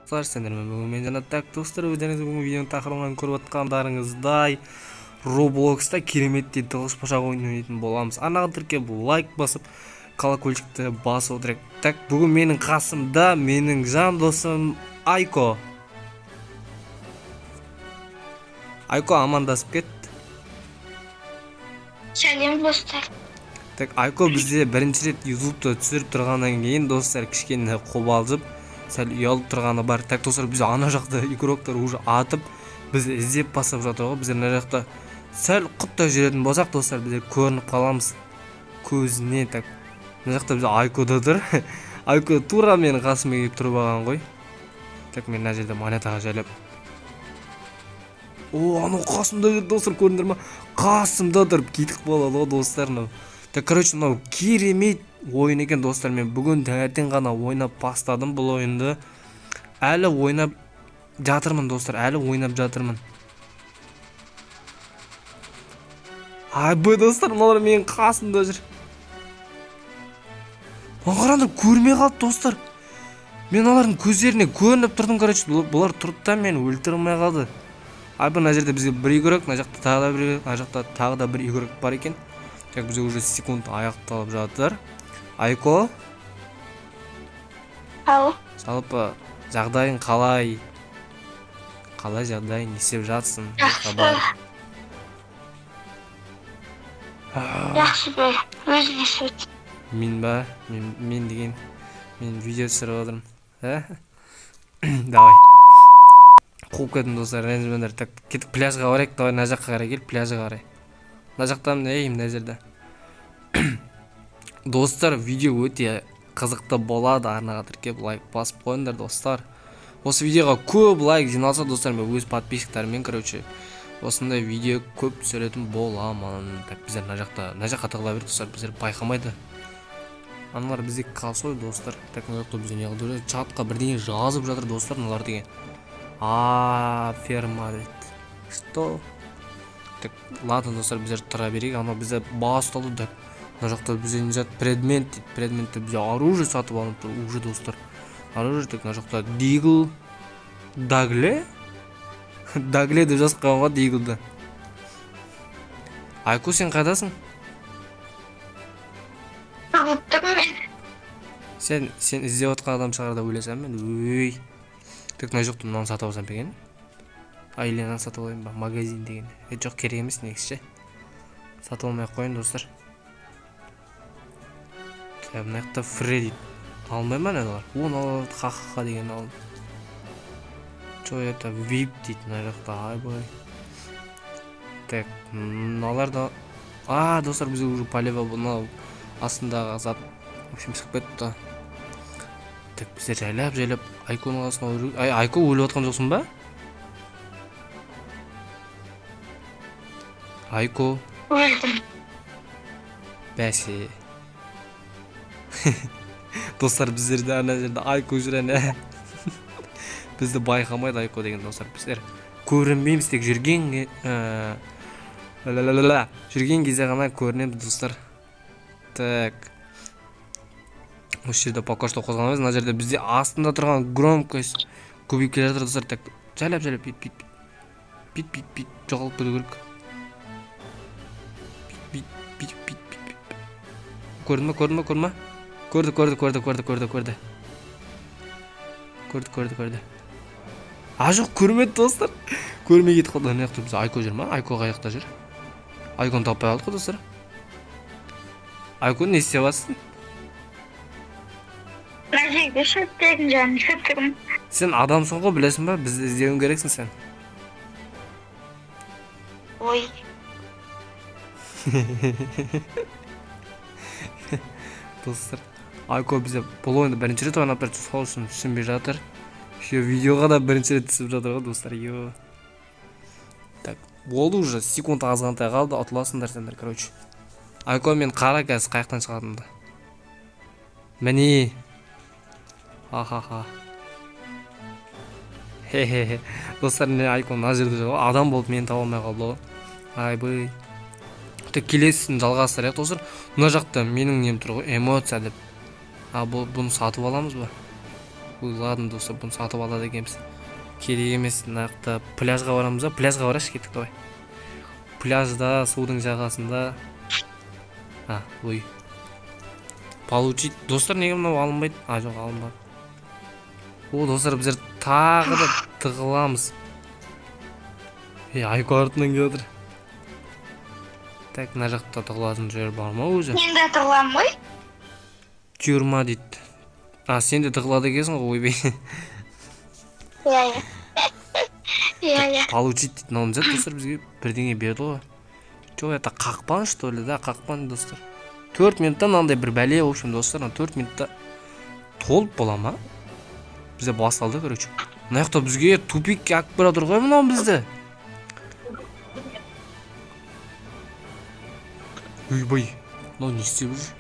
Достар, сендермен бүгін мен Жанат. Так, достар, өздеріңіз бүгінгі видеоның тақырыбынан көріп отқандарыңыздай, Роблокста кереметтей тоғызпышақ ойын ойнайтын боламыз. Арнаға тіркеліп, лайк басып, колокольчикті басып отырайық. Так, бүгін менің қасымда менің жан досым Айко. Айко, амандасып кет. Сәлем, достар. Так, Айко бізде бірінші рет ютубта түсіріп тұрғаннан кейін, достар, кішкене қобалжып, сәл ұялып тұрғаны бар. Так, достар, біз ана жақта игроктар уже атып, бізді іздеп бастап жатыр ғой. Біздер мына жақта сәл құттай жүретін болсақ, достар, біздер көрініп қаламыз көзіне. Так, мына жақта бізде Айко да тұр. Айко тура менің қасыма келіп тұрып алған ғой. Так, мен мына жерде монетаға жайлап. О, анау қасымда жүр, достар, көрдіңдер ма? Қасымда тұрып кетіп қалады ғой, достар, мынау. Так, короче, мынау керемет ойын екен, достар. Мен бүгін таңертең ғана ойнап бастадым бұл ойынды. Әлі ойнап жатырмын, достар, әлі ойнап жатырмын. Айбай, достар, мыналар менің қасымда жүр. Маған қараңдар, көрмей қалды, достар. Мен алардың көздеріне көрініп тұрдым, короче, бұлар тұрды да мені өлтіре алмай қалды. Айбай, мына жерде бізге бір игрок, мына жақта тағы да бір игрок, мына жақта тағы да бір игрок бар екен. Так, бізде уже секунд аяқталып жатыр. Айко, Ау. жалпы жағдайың қалай? Қалай жағдайың, не істеп жатсың? Не Жақсы. хабар? Жақсы бе? Өзің не істеп? Мен ба? Мен деген мен видео түсіріп жатырмын. Ә? Давай. Қуып кеттім, достар, ренжімеңдер. Так, кеттік, пляжға барайық. Давай, мына жаққа қарай кел, пляжға қарай. Мына жақта, ей, мына жерде. Достар, видео өте қызықты болады. Арнаға тіркеліп, лайк басып қойыңдар, достар. Осы видеоға көп лайк жиналса, достар, мен өз подписчиктарыммен, короче, осындай видео көп түсіретін боламын. Так, біздер мына жақта, мына жаққа тығыла бердік, достар, біздер байқамайды. Аналар бізде косой, достар. Так, мына жақта бізде не қылып жүр? Чатқа бірдеңе жазып жатыр, достар, мыналар деген. А, ферма дейді. Что? Так, ладно, достар, біздер тұра берейік. Анау бізде басталды. Так, мына жақта бізде не зат, предмет дейді. Предметте бізде оружие сатып алынып тұр уже, достар. Оружие, так, мына жақта дигл. Дагле? Дагле деп жазып қойған ғой диглді. Айко, сен қайдасың? Тығылып тұрмын мен. Сен іздеп отқан адам шығар деп ойласам мен. Өй. Так, мына жақта мынаны сатып алсам ба екен? А, или мынаны сатып алайын ба? Магазин деген. Е, жоқ, керек емес негізі ше. Сатып алмай ақ қояйын, достар. Так, мына жақта Фредди. Алмай ма аналар? О, мыналар ха-ха-ха деген алдым. Что это? Вип дейді мына жақта. Айбай. Так, мыналар да. А, достар, бізде уже полева мынау астындағы зат, в общем, шығып кетті. Так, біздер жайлап жайлап Айконың қасына. Ай, Айко, өліп жатқан жоқсың ба? Айко, Өлдім. бәсе. Достар, біздерде ана жерде Айко жүр әне. Бізді байқамайды Айко деген, достар. Біздер көрінбейміз, тек жүрген ла-ла-ла-ла, жүрген кезде ғана көрінеміз, достар. Так. Осы жерде пока что қозғаламыз. Мына жерде бізде астында тұрған громкость көбейіп келе жатыр, достар. Так, жайлап жайлап бит бит бит бит бит жоғалып кету керек. Бит бит бит бит бит. Көрді ма, көрді ма, көрді ма? Көрді, көрді, көрді, көрді, көрді, көрді. Көрді, көрді, көрді. А, жоқ, көрмеді, достар. Көрмей кетіп қалды. Ана жақта бізде Айко жүр ма? Айко қай жақта жүр? Айконы таппай қалдық қой, достар. Айко, не істеп жатсың? Мына жерде шөптердің жанында тұрмын. Сен адамсың ғой, білесің ба? Бізді іздеуің керексің сен. Ой. Достар, Айко бізде бұл ойынды бірінші рет ойнап тұр, сол үшін түсінбей жатыр. Еще видеоға да бірінші рет түсіп жатыр ғой, достар. Йо. Так, болды уже, секунд азғантай қалды, ұтыласыңдар сендер, короче. Айко, мен қара қазір қай жақтан шығатынымды. Міне. Ха-ха-ха. Хе-хе-хе. Достар, міне Айко мына жерде жүр ғой. Адам болып мені таба алмай қалды ғой. Айбай. Так, келесісін жалғастырайық, достар. Мына жақта менің нем тұр ғой, эмоция деп. А, бұны сатып аламыз ба? Ой, ладно, достар, бұны сатып алады екенбіз. Керек емес, мына жақта пляжға барамыз ба? Пляжға барайықшы, кеттік, давай. Пляжда, судың жағасында. А, ой. Получить. Достар, неге мынау алынбайды? А, жоқ, алынбады. О, достар, біздер тағы да тығыламыз. Ей, Айко артынан келе жатыр. Так, мына жақта тығылатын жер бар ма өзі? Мен де тығыламын ғой. Тюрьма дейді. А, сен де тығылады екенсің ғой, ойбай. Иә, иә. Иә, иә. Получить дейді. Мынау не зат, достар, бізге бірдеңе берді ғой. Жоқ, это қақпан, что ли, да, қақпан, достар. 4 минутта мынандай бір бәле, в общем, достар, мына 4 минутта толып бола ма? Бізде басталды, короче. Мына жақта бізге тупик алып бара тұр ғой мынау бізді. Ойбай, мынау не істеп жүр?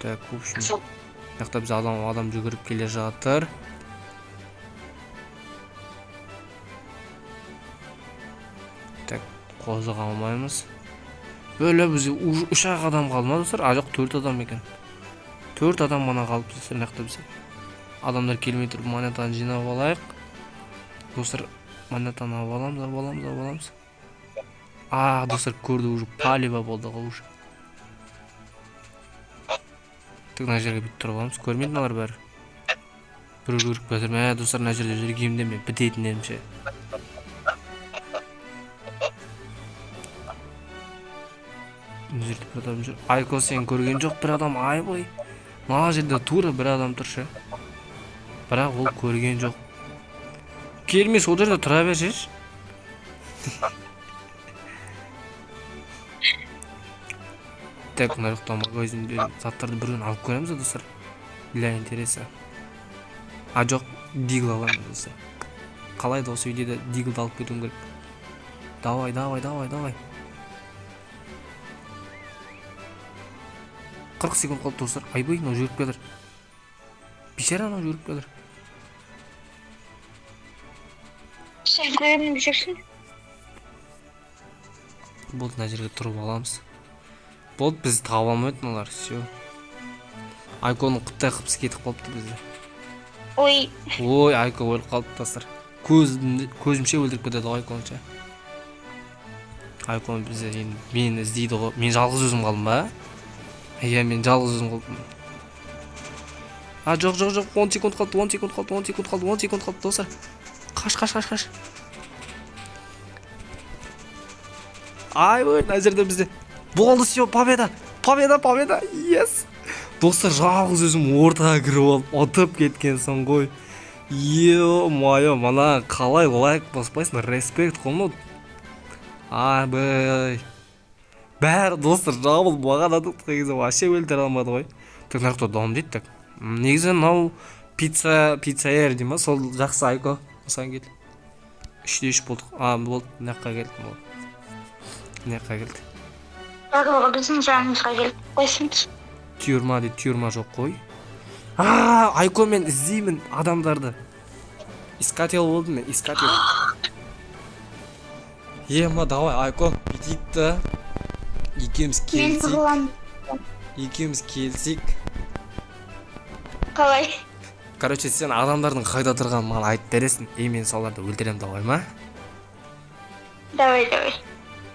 Так, в общем, мына жақта біз адам жүгіріп келе жатыр. Так, қозыға алмаймыз. Бөлі бізде уже үш ақ адам қалды ма, достар? А, жоқ, 4 адам екен. 4 адам ғана қалыпты, достар, мына жақта бізде. Адамдар келмей тұрып монетаны жинап алайық. Достар, монетаны алып аламыз, алып аламыз, алып аламыз. А, достар, көрді уже, палево болды ғой уже. Так, мына жерге бүйтіп тұрып аламыз. Көрмейді мыналар бәрі. Біреу жүгіріп келе жатыр. Мә, достар, мына жерде жүргенімде мен бітетін едім ше. Мына жерде бір адам жүр. Айко, сен көрген жоқ бір адам, айбай. Мына жерде тура бір адам тұр ше. Бірақ ол көрген жоқ. Келмей сол жерде тұра берсеші. Так, мына жақта магазинде заттарды біреуін алып көреміз, достар. Для интереса. А, жоқ, дигл аламыз, достар. Қалай да осы үйде де диглді алып кетуім керек. Давай, давай, давай, давай. 40 секунд қалды, достар. Айбай, мынау жүгіріп келе жатыр. Бейшара, анау жүгіріп келе жатыр. Сен көрініп жүрсің. Болды, мына жерге тұрып аламыз. Болды, бізді таба алмайды мыналар, всё. Айконың құттай қыпсы кетіп қалыпты бізде. Ой. Ой, Айко өліп қалыпты, достар. Көзімше өлтіріп кетеді ғой Айконы ше. Айкон бізде енді мені іздейді ғой. Мен жалғыз өзім қалдым ба? Иә, мен жалғыз өзім қалдым. А, жоқ, жоқ, жоқ, 10 секунд қалды, 10 секунд қалды, 10 секунд қалды, 10 секунд қалды, достар. Қаш, қаш, қаш, қаш. Ай, ой, мына жерде бізде болды, всё, победа, победа, победа, yes. Достар, жалғыз өзім ортаға кіріп алып, ұтып кеткен соң ғой. Ё-моё, мына қалай лайк баспайсың, респект қой мынау. Айбай. Бәрі, достар, жабылып маған атып тұрған кезде вообще өлтіре алмады ғой. Так, мына жақта дом дейді, так. Негізі мынау пицца дей ма, сол жақсы, Айко. Осыған кел. Үште үш болдық. А, болды, мына жаққа келді, болды. Мына жаққа келді. Барлығы біздің жанымызға келіп қойсын. Тюрьма дейді, тюрьма жоқ қой. А, Айко, мен іздеймін адамдарды. Искатель болдым мен, искатель. Ема, давай, Айко, бүйтейік та. Екеуміз Мен келсек. тығыламын. Екеуміз келсек. Қалай? Короче, сен адамдардың қайда тұрғанын маған айтып бересің. И мен соларды өлтіремін, давай ма? Давай, давай.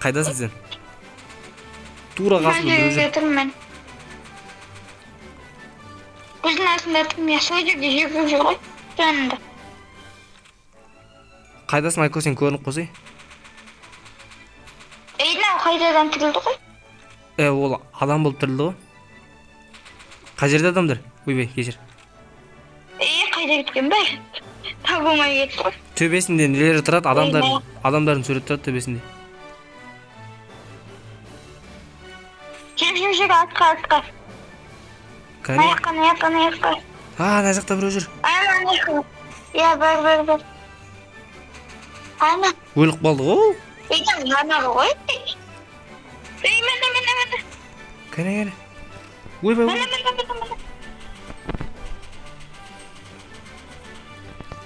Қайдасың сен? Тура қасымда біреу Мына жерде жүр. тұрмын мен. Біздің астында тұрмын, я сол жерде жүгіріп жүр ғой, жанында. Қайдасың, Айко, сен көрініп қойсай. Ей, мынау қайтадан тірілді ғой. Ол адам болып тірілді ғой. Қай жерде адамдар? Ойбай, кешір. Ей, қайда кеткен бәрі? Табылмай кетті ғой. Төбесінде нелер тұрады? Ой, Адамдардың суреті тұрады төбесінде. Жүр, жүр, жүр, артқа, артқа. Кәне? Мына жаққа, мына жаққа, мына жаққа. А, ана жақта біреу жүр. Ана, ана жаққа. Иә, бар, бар, бар. Ана. Өліп қалды ғой ол. Ей, ана ғой. Ей, міне, міне, міне. Кәне, кәне. Ойбай, ойбай. Міне, міне, міне, міне.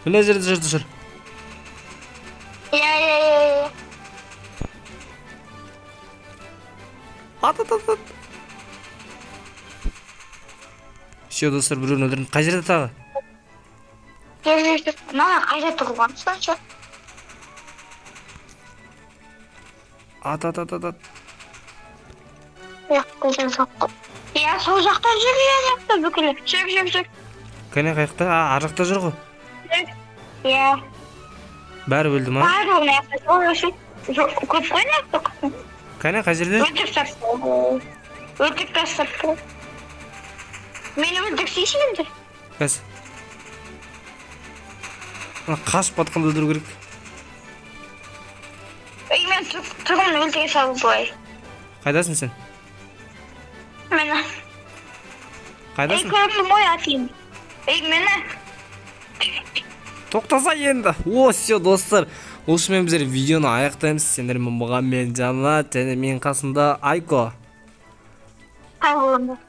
Мына жерде жүр, жүр. Иә, иә, иә, иә. Ат, ат, ат, ат. Все, достар, біреуін өлтірдім. Қай жерде тағы? Жүр, жүр, жүр. Мына қайда тұрған сонша? Ат, ат, ат, ат, ат. Жақта жоқ қой. Иә, сол жақта жүр, иә, жақта бүкілі. Жүр, жүр, жүр. Кәне, қай жақта? А, ар жақта жүр ғой. Иә. Бәрі өлді ма? Барлығы мына жақта. Сол үшін. Жоқ, көп қой мына жақта. Кәне, қай жерде? Өлтіріп тастапты. Өлтіріп тастапты. Мені өлтірсейші енді. Қазір. Ана қашып батқанды өлтіру керек. Ей, мен тұрмын, өлтіре салып былай. Қайдасың сен? Мені. Ей, Қайдасың? көрдім ғой, атайын. Ей, мені. Тоқтаса енді. О, все, достар. Осымен біздер видеоны аяқтаймыз. Сендермен болған мен, Жанат, және менің қасымда Айко. Сау болыңдар.